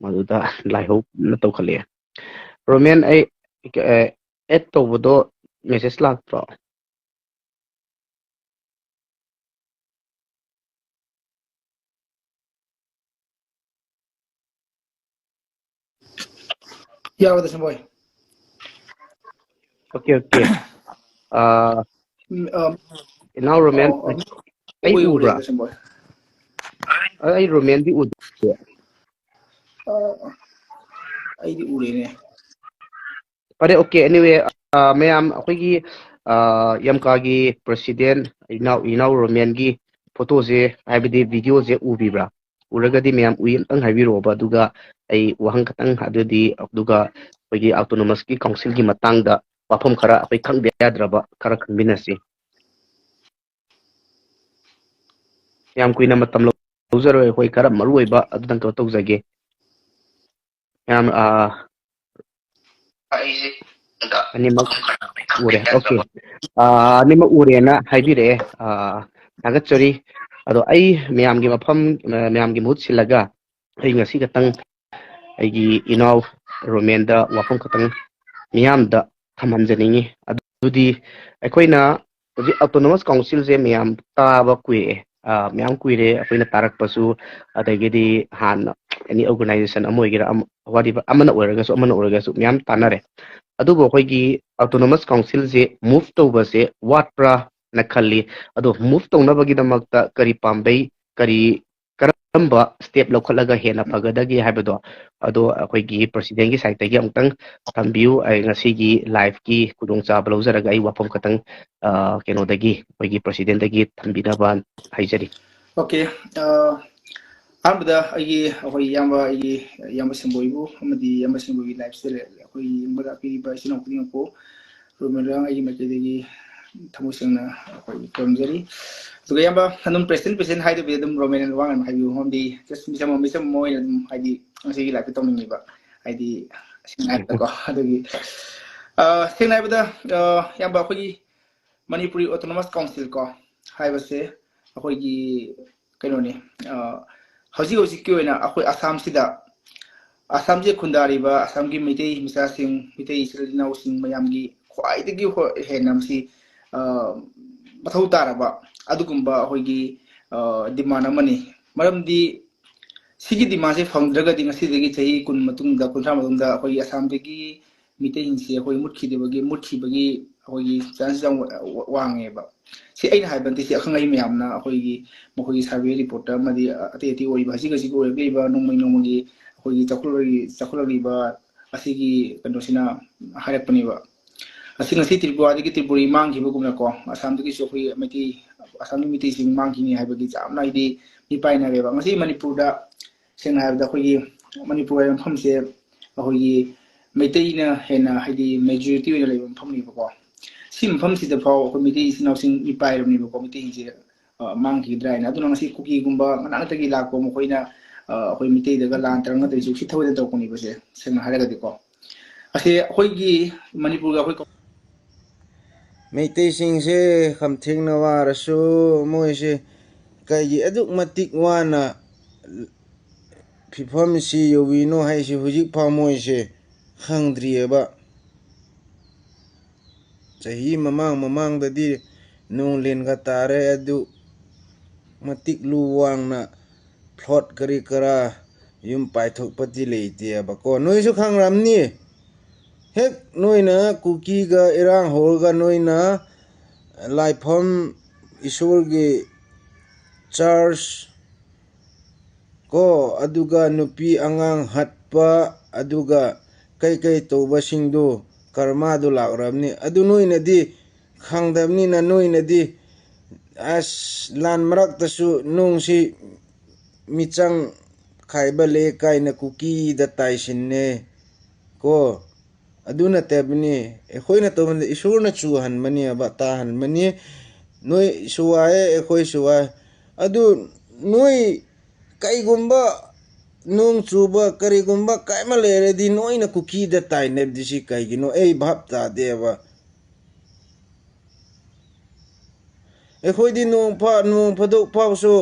ꯃꯗꯨꯗ ꯂꯥꯏꯍꯧꯅ ꯇꯧꯈꯠꯂꯛꯑꯦ꯫ ꯔꯣꯃꯦꯟ, ꯑꯩ, ꯑꯦ, ꯑꯦꯗ ꯇꯧꯕꯗꯣ ꯃꯦꯁꯦꯖ ꯂꯥꯛꯇ꯭ꯔꯣ? ꯌꯥꯎꯔꯦ, ꯁꯦꯝꯕꯣꯏ꯫ Okay, okay. ꯑꯥ, ꯎꯝ, ꯑꯥ, ꯏꯅꯥꯎ ꯔꯣꯃꯦꯟ, ꯑꯣ, ꯑꯣ, ꯑꯩ ꯎꯏ, ꯎꯏ, ꯎꯕ꯭ꯔꯥ? ꯁꯦꯝꯕꯣꯏ꯫ ꯑ, ꯑꯩ ꯔꯣꯃꯦꯟꯗꯤ ꯎꯗꯦ꯫ ꯑꯥ, ꯑꯩꯗꯤ ꯎꯔꯦꯅꯦ꯫ ꯐꯔꯦ, ꯑꯣꯀꯦ, anyway, ꯑꯥ, ꯃꯌꯥꯝ ꯑꯩꯈꯣꯏꯒꯤ, ꯑꯥ, ꯌꯥꯝꯀꯥꯒꯤ ꯄ꯭ꯔꯁꯤꯗꯦꯟ ꯏꯅꯥꯎ, ꯏꯅꯥꯎ ꯔꯣꯃꯦꯟꯒꯤ ꯐꯣꯇꯣꯁꯦ, ꯍꯥꯏꯕꯗꯤ ꯚꯤꯗꯤꯑꯣꯁꯦ ꯎꯕꯤꯕ꯭ꯔꯥ? ꯎꯔꯒꯗꯤ ꯃꯌꯥꯝ ꯎꯏ ꯑꯝꯇꯪ ꯍꯥꯏꯕꯤꯔꯛꯑꯣꯕ, ꯑꯗꯨꯒ ꯑꯩ ꯋꯥꯍꯪ ꯈꯇꯪ, ꯑꯗꯨꯗꯤ, ꯑꯗꯨꯒ ꯑꯩꯈꯣꯏꯒꯤ autonomous ꯀꯤ council ꯒꯤ ꯃꯇꯥꯡꯗ ꯋꯥꯐꯝ ꯈꯔ ꯑꯩꯈꯣꯏ ꯈꯪꯗ ꯌꯥꯗ꯭ꯔꯕ ꯈꯔ ꯈꯪꯃꯤꯟꯅꯁꯤ꯫ ꯌꯥꯝ ꯀꯨꯏꯅ ꯃꯇꯝ ꯂꯧꯖꯔꯣꯏ, ꯑꯩꯈꯣꯏ ꯈꯔ ꯃꯔꯨ ꯑꯣꯏꯕ ꯑꯗꯨꯗꯪ ꯀꯩꯅꯣ ꯇꯧꯖꯒꯦ꯫ ꯌꯥꯝ, ꯑꯥ, ꯑꯩꯁꯦ ꯑꯅꯤꯃꯛ ꯎꯔꯦ꯫ Okay. ꯑꯥ, ꯑꯅꯤꯃꯛ ꯎꯔꯦꯅ ꯍꯥꯏꯕꯤꯔꯛꯑꯦ꯫ ꯑꯥ, ꯊꯥꯒꯠꯆꯔꯤ꯫ ꯑꯗꯣ ꯑꯩ ꯃꯌꯥꯝꯒꯤ ꯃꯐꯝ, ꯃꯌꯥꯝꯒꯤ ꯃꯍꯨꯠ ꯁꯤꯜꯂꯒ ꯑꯩ ꯉꯁꯤ ꯈꯛꯇꯪ ꯑꯩꯒꯤ ꯏꯅꯥꯎ ꯔꯣꯃꯦꯟꯗ ꯋꯥꯐꯝ ꯈꯛꯇꯪ ꯃꯤꯌꯥꯝꯗ ꯊꯝꯍꯟꯖꯅꯤꯡꯉꯤ꯫ ꯑꯗꯨꯗꯤ ꯑꯩꯈꯣꯏꯅ ꯍꯧꯖꯤꯛ autonomous councilꯁꯦ ꯃꯌꯥꯝ ꯇꯥꯕ ꯀꯨꯏꯔꯛꯑꯦ꯫ ꯑꯥ, ꯃꯌꯥꯝ ꯀꯨꯏꯔꯦ ꯑꯩꯈꯣꯏꯅ ꯇꯥꯔꯛꯄꯁꯨ, ꯑꯗꯒꯤꯗꯤ ꯍꯥꯟꯅ any organization ꯑꯃ ꯑꯣꯏꯒꯦꯔꯥ, ꯑꯃ, whatever, ꯑꯃꯅ ꯑꯣꯏꯔꯒꯁꯨ, ꯑꯃꯅ ꯑꯣꯏꯔꯒꯁꯨ ꯃꯌꯥꯝ ꯇꯥꯟꯅꯔꯦ꯫ ꯑꯗꯨꯕꯨ ꯑꯩꯈꯣꯏꯒꯤ autonomous councilꯁꯦ move ꯇꯧꯕꯁꯦ ꯋꯥꯠꯄ꯭ꯔꯥꯅ ꯈꯜꯂꯤ꯫ ꯑꯗꯣ move ꯇꯧꯅꯕꯒꯤꯗꯃꯛꯇ ꯀꯔꯤ ꯄꯥꯝꯕꯩ, ꯀꯔꯤ, ꯀꯔꯝꯕ step ꯂꯧꯈꯠꯂꯒ ꯍꯦꯟꯅ ꯐꯒꯗꯒꯦ ꯍꯥꯏꯕꯗꯣ, ꯑꯗꯣ ꯑꯩꯈꯣꯏꯒꯤ presidentꯀꯤ sideꯇꯒꯤ ꯑꯃꯨꯛꯇꯪ ꯊꯝꯕꯤꯌꯨ꯫ ꯑꯩ ꯉꯁꯤꯒꯤ liveꯀꯤ ꯈꯨꯗꯣꯡꯆꯥꯕ ꯂꯧꯖꯔꯒ ꯑꯩ ꯋꯥꯐꯝ ꯈꯛꯇꯪ, ꯑ, ꯀꯩꯅꯣꯗꯒꯤ, ꯑꯩꯈꯣꯏꯒꯤ presidentꯇꯒꯤ ꯊꯝꯕꯤꯅꯕ ꯍꯥꯏꯖꯔꯤ꯫ Okay, ꯑ, ꯑꯍꯥꯟꯕꯗ ꯑꯩꯒꯤ, ꯑꯩꯈꯣꯏ ꯏꯌꯥꯝꯕ, ꯑꯩꯒꯤ ꯏꯌꯥꯝꯕ ꯁꯦꯝꯕꯣꯏꯕꯨ ꯑꯃꯗꯤ ꯏꯌꯥꯝꯕ ꯁꯦꯝꯕꯣꯏꯒꯤ livesꯇ ꯑꯩꯈꯣꯏ ꯌꯦꯡꯕ ꯂꯥꯛꯄꯤꯔꯤꯕ ꯏꯆꯤꯟ ꯏꯅꯥꯎ ꯈꯨꯗꯤꯡꯃꯛꯄꯨ ꯔꯣꯃꯦꯟ ꯔꯣꯌꯥꯡ ꯑꯩꯒꯤ ꯃꯥꯏꯀꯩꯗꯒꯤ ꯊꯃꯣꯏ ꯁꯦꯡꯅ ꯑꯩꯈꯣꯏ ꯈꯨꯔꯨꯝꯖꯔꯤ꯫ ꯑꯗꯨꯒ ꯏꯌꯥꯝꯕ, ꯑꯗꯨꯝ president, president ꯍꯥꯏꯗꯕꯤꯗ ꯑꯗꯨꯝ ꯔꯣꯃꯦꯟ ꯋꯥ ꯉꯥꯡ ꯍꯥꯏꯕꯤꯌꯨ, ꯃꯔꯝꯗꯤ just ꯃꯤꯆꯝ ꯑꯃ, ꯃꯤꯆꯝ ꯑꯃ ꯑꯣꯏꯅ ꯑꯗꯨꯝ, ꯍꯥꯏꯗꯤ, ꯉꯁꯤꯒꯤ liveꯇ ꯇꯧꯅꯤꯡꯉꯤꯕ, ꯍꯥꯏꯗꯤ, ꯁꯦꯡꯅ ꯍꯥꯏꯔꯕꯗꯀꯣ꯫ ꯑꯗꯨꯒꯤ, ꯑ, ꯁꯦꯡꯅ ꯍꯥꯏꯕꯗ, ꯑ, ꯏꯌꯥꯝꯕ, ꯑꯩꯈꯣꯏꯒꯤ ꯃꯅꯤꯄꯨꯔꯤ autonomous council ꯀꯣ ꯍꯥꯏꯕꯁꯦ ꯑꯩꯈꯣꯏꯒꯤ ꯀꯩꯅꯣꯅꯤ, ꯑ, ꯍꯧꯖꯤꯛ ꯍꯧꯖꯤꯛꯀꯤ ꯑꯣꯏꯅ ꯑꯩꯈꯣꯏ ꯑꯁꯥꯝꯁꯤꯗ, ꯑꯁꯥꯝꯁꯦ ꯈꯨꯟꯗꯥꯔꯤꯕ ꯑꯁꯥꯝꯒꯤ ꯃꯩꯇꯩ ꯃꯆꯥꯁꯤꯡ, ꯃꯩꯇꯩ ꯏꯆꯤꯜ ꯏꯅꯥꯎꯁꯤꯡ ꯃꯌꯥꯝꯒꯤ ꯈ꯭ꯋꯥꯏꯗꯒꯤ ꯍꯣ-, ꯍꯦꯟꯅ ꯃꯁꯤ, ꯑ, ꯃꯊꯧ ꯇꯥꯔꯕ ꯑꯗꯨꯒꯨꯝꯕ ꯑꯩꯈꯣꯏꯒꯤ, ꯑ, demand ꯑꯃꯅꯤ꯫ ꯃꯔꯝꯗꯤ ꯁꯤꯒꯤ demandꯁꯦ ꯐꯪꯗ꯭ꯔꯒꯗꯤ ꯉꯁꯤꯗꯒꯤ ꯆꯍꯤ ꯀꯨꯟ ꯃꯇꯨꯡꯗ, ꯀꯨꯟꯊ꯭ꯔꯥ ꯃꯇꯨꯡꯗ ꯑꯩꯈꯣꯏꯒꯤ ꯑꯁꯥꯝꯗꯒꯤ ꯃꯤꯇꯩꯁꯤꯡꯁꯤ ꯑꯩꯈꯣꯏ ꯃꯨꯠꯈꯤꯗꯕꯒꯤ, ꯃꯨꯠꯈꯤꯕꯒꯤ ꯑꯩꯈꯣꯏꯒꯤ chances ꯌꯥꯝ ꯋꯥ-, ꯋꯥꯡꯉꯦꯕ꯫ ꯁꯤ ꯑꯩꯅ ꯍꯥꯏꯕ ꯅꯠꯇꯦ, ꯁꯤ ꯑꯈꯪ ꯑꯍꯩ ꯃꯌꯥꯝꯅ ꯑꯩꯈꯣꯏꯒꯤ, ꯃꯈꯣꯏꯒꯤ survey reportꯇ ꯑꯃꯗꯤ ꯑꯇꯩ ꯑꯇꯩ ꯑꯣꯏꯔꯤꯕ ꯍꯧꯖꯤꯛ ꯍꯧꯖꯤꯛ ꯑꯣꯏꯔꯛꯂꯤꯕ ꯅꯣꯡꯃꯩ ꯅꯣꯡꯃꯒꯤ ꯑꯩꯈꯣꯏꯒꯤ ꯆꯥꯎꯈꯠꯂꯛꯂꯤ-, ꯆꯥꯎꯈꯠꯂꯛꯂꯤꯕ ꯑꯁꯤꯒꯤ ꯀꯩꯅꯣꯁꯤꯅ ꯍꯥꯏꯔꯛꯄꯅꯦꯕ꯫ ꯑꯁꯤ ꯉꯁꯤ ꯇ꯭ꯔꯤꯄꯨꯔꯥꯗꯒꯤ ꯇ꯭ꯔꯤꯄꯨꯔꯤ ꯃꯥꯡꯈꯤꯕꯒꯨꯝꯅꯀꯣ, ꯑꯁꯥꯝꯗꯒꯤꯁꯨ ꯑꯩꯈꯣꯏ ꯃꯩꯇꯩ, ꯑꯁꯥꯝꯒꯤ ꯃꯩꯇꯩꯁꯤꯡ ꯃꯥꯡꯈꯤꯅꯤ ꯍꯥꯏꯕꯒꯤ ꯌꯥꯝꯅ ꯍꯥꯏꯗꯤ ꯃꯤ ꯄꯥꯏꯅꯔꯦꯕ꯫ ꯉꯁꯤ ꯃꯅꯤꯄꯨꯔꯗ ꯁꯦꯡꯅ ꯍꯥꯏꯔꯕꯗ ꯑꯩꯈꯣꯏꯒꯤ ꯃꯅꯤꯄꯨꯔ ꯍꯥꯏꯕ ꯃꯐꯝꯁꯦ ꯑꯩꯈꯣꯏꯒꯤ ꯃꯩꯇꯩꯅ ꯍꯦꯟꯅ ꯍꯥꯏꯗꯤ majority ꯑꯣꯏꯅ ꯂꯩꯕ ꯃꯐꯝꯅꯦꯕꯀꯣ꯫ ꯁꯤ ꯃꯐꯝꯁꯤꯗ ꯐꯥꯎ ꯑꯩꯈꯣꯏ ꯃꯩꯇꯩ ꯏꯆꯤꯟ ꯏꯅꯥꯎꯁꯤꯡ ꯃꯤ ꯄꯥꯏꯔꯕꯅꯦꯕꯀꯣ, ꯃꯩꯇꯩꯁꯤꯡꯁꯦ, ꯑ, ꯃꯥꯡꯈꯤꯒꯗ꯭ꯔꯥ ꯍꯥꯏꯅ꯫ ꯑꯗꯨꯅ ꯉꯁꯤ ꯀꯨꯀꯤꯒꯨꯝꯕ ꯃꯅꯥꯛꯇꯒꯤ ꯂꯥꯛꯄ ꯃꯈꯣꯏꯅ, ꯑ, ꯑꯩꯈꯣꯏ ꯃꯩꯇꯩꯗꯒ ꯂꯥꯟ ꯇꯧꯔꯛꯅꯗꯣꯏꯁꯦ ꯁꯤ ꯊꯑꯣꯏꯅ ꯇꯧꯔꯛꯄꯅꯦꯕꯁꯦ, ꯁꯦꯡꯅ ꯍꯥꯏꯔꯒꯗꯤꯀꯣ꯫ ꯑꯁꯤ ꯑꯩꯈꯣꯏꯒꯤ ꯃꯅꯤꯄꯨꯔꯒ ꯑꯩꯈꯣꯏ ꯀ- ꯃꯩꯇꯩꯁꯤꯡꯁꯦ ꯈꯝꯊꯦꯡꯅ ꯋꯥꯔꯁꯨ ꯃꯣꯏꯁꯦ ꯀꯩꯒꯤ ꯑꯗꯨꯛ ꯃꯇꯤꯛ ꯋꯥꯅ ꯐꯤꯕꯝꯁꯤ ꯌꯧꯕꯤꯅꯣ ꯍꯥꯏꯁꯤ ꯍꯧꯖꯤꯛꯐꯥꯎ ꯃꯣꯏꯁꯦ ꯈꯪꯗ꯭ꯔꯤꯑꯕ꯫ ꯆꯍꯤ ꯃꯃꯥꯡ ꯃꯃꯥꯡꯗꯗꯤ ꯅꯣꯡ ꯂꯦꯟꯒ ꯇꯥꯔꯦ, ꯑꯗꯨ ꯃꯇꯤꯛ ꯂꯨ ꯋꯥꯡꯅ ꯐ꯭ꯂꯣꯠ ꯀꯔꯤ ꯀꯔꯥ ꯌꯨꯝ ꯄꯥꯏꯊꯣꯛꯄꯗꯤ ꯂꯩꯇꯦꯕꯀꯣ꯫ ꯅꯣꯏꯁꯨ ꯈꯪꯔꯝꯅꯤ, ꯍꯦꯛ ꯅꯣꯏꯅ ꯀꯨꯀꯤꯒ ꯏꯔꯥꯡ ꯍꯧꯔꯒ ꯅꯣꯏꯅ ꯂꯥꯏꯐꯝ, ꯏꯁꯣꯔꯒꯤ ꯆꯔꯆ ꯀꯣ, ꯑꯗꯨꯒ ꯅꯨꯄꯤ ꯑꯉꯥꯡ ꯍꯥꯠꯄ, ꯑꯗꯨꯒ ꯀꯩꯀꯩ ꯇꯧꯕꯁꯤꯡꯗꯨ ꯀꯔꯃꯥꯗꯨ ꯂꯥꯛꯔꯕꯅꯤ꯫ ꯑꯗꯨ ꯅꯣꯏꯅꯗꯤ ꯈꯪꯗꯕꯅꯤꯅ ꯅꯣꯏꯅꯗꯤ ꯑꯁ ꯂꯥꯟ ꯃꯔꯛꯇꯁꯨ ꯅꯣꯡꯁꯤ ꯃꯤꯆꯪ ꯈꯥꯏꯕ ꯂꯩ ꯀꯥꯏꯅ ꯀꯨꯀꯤꯗ ꯇꯥꯏꯁꯤꯟꯅꯦ ꯀꯣ꯫ ꯑꯗꯨ ꯅꯠꯇꯕꯅꯤ꯫ ꯑꯩꯈꯣꯏꯅ ꯇꯧꯕꯗ ꯏꯁꯣꯔꯅ ꯆꯨꯍꯟꯕꯅꯦꯕ, ꯇꯥꯍꯟꯕꯅꯤ꯫ ꯅꯣꯏꯁꯨ ꯋꯥꯏꯑꯦ, ꯑꯩꯈꯣꯏꯁꯨ ꯋꯥꯏ꯫ ꯑꯗꯨ ꯅꯣꯏ ꯀꯩꯒꯨꯝꯕ ꯅꯣꯡ ꯆꯨꯕ ꯀꯔꯤꯒꯨꯝꯕ ꯀꯥꯏꯃ ꯂꯩꯔꯗꯤ ꯅꯣꯏꯅ ꯀꯨꯀꯤꯗ ꯇꯥꯏꯅꯕꯗꯤ ꯁꯤ ꯀꯩꯒꯤꯅꯣ? ꯑꯩ ꯚꯥꯞ ꯇꯥꯗꯦꯕ꯫ ꯑꯩꯈꯣꯏꯗꯤ ꯅꯣꯡ ꯐꯥ-, ꯅꯣꯡ ꯐꯥꯗꯣꯛ ꯐꯥꯎꯁꯨ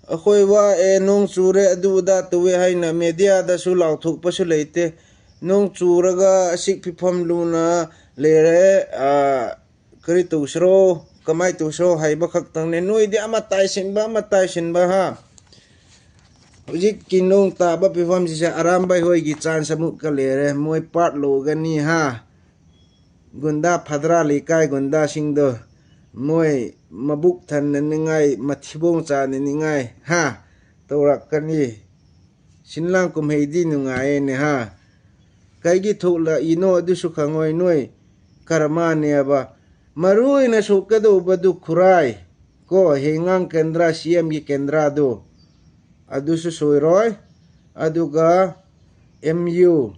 ꯑꯩꯈꯣꯏ ꯋꯥꯑꯦ, ꯅꯣꯡ ꯆꯨꯔꯦ, ꯑꯗꯨ ꯑꯗꯥ ꯇꯧꯋꯦ ꯍꯥꯏꯅ ꯃꯦꯗꯤꯌꯥꯗꯁꯨ ꯂꯥꯎꯊꯣꯛꯄꯁꯨ ꯂꯩꯇꯦ꯫ ꯅꯣꯡ ꯆꯨꯔꯒ ꯑꯁꯤꯛ ꯐꯤꯐꯝ ꯂꯨꯅ ꯂꯩꯔꯦ, ꯑꯥ, ꯀꯔꯤ ꯇꯧꯁꯤꯔꯣ, ꯀꯃꯥꯏ ꯇꯧꯁꯤꯔꯣ ꯍꯥꯏꯕ ꯈꯛꯇꯪꯅꯦ꯫ ꯅꯣꯏꯗꯤ ꯑꯃ ꯇꯥꯏꯁꯤꯟꯕ, ꯑꯃ ꯇꯥꯏꯁꯤꯟꯕ, ꯍꯥ? ꯍꯧꯖꯤꯛꯀꯤ ꯅꯣꯡ ꯇꯥꯕ ꯐꯤꯕꯝꯁꯤꯁꯦ ꯑꯔꯥꯝꯕꯥꯏ ꯍꯣꯏꯒꯤ ꯆꯥꯟꯁ ꯑꯃꯨꯛꯀ ꯂꯩꯔꯦ꯫ ꯃꯣꯏ ꯄꯥꯔꯠ ꯂꯧꯒꯅꯤ, ꯍꯥ? ꯒꯨꯟꯗꯥ ꯐꯗ꯭ꯔꯥ ꯂꯩꯀꯥꯏ ꯒꯨꯟꯗꯥꯁꯤꯡꯗꯣ ꯃꯣꯏ ꯃꯕꯨꯛ ꯊꯟꯅꯅꯤꯡꯉꯥꯏ, ꯃꯊꯤꯕꯣꯡ ꯆꯥꯅꯅꯤꯡꯉꯥꯏ, ꯍꯥ? ꯇꯧꯔꯛꯀꯅꯤ꯫ ꯁꯤꯟꯂꯥꯡ ꯀꯨꯝꯍꯩꯗꯤ ꯅꯨꯡꯉꯥꯏꯌꯦꯅꯦ, ꯍꯥ? ꯀꯩꯒꯤ ꯊꯣꯛꯂꯛꯏꯅꯣ ꯑꯗꯨꯁꯨ ꯈꯪꯉꯣꯏ ꯅꯣꯏ꯫ ꯀꯔꯃꯥꯅꯦꯕ꯫ ꯃꯔꯨ ꯑꯣꯏꯅ ꯁꯣꯛꯀꯗꯧꯕꯗꯨ ꯈꯨꯔꯥꯏ ꯀꯣ, ꯍꯦꯡꯉꯥꯡ ꯀꯦꯟꯗ꯭ꯔ, ꯁꯤ ꯑꯦꯝꯒꯤ ꯀꯦꯟꯗ꯭ꯔꯗꯨ ꯑꯗꯨꯁꯨ ꯁꯣꯏꯔꯣꯏ꯫ ꯑꯗꯨꯒ ꯑꯦꯝ ꯌꯨ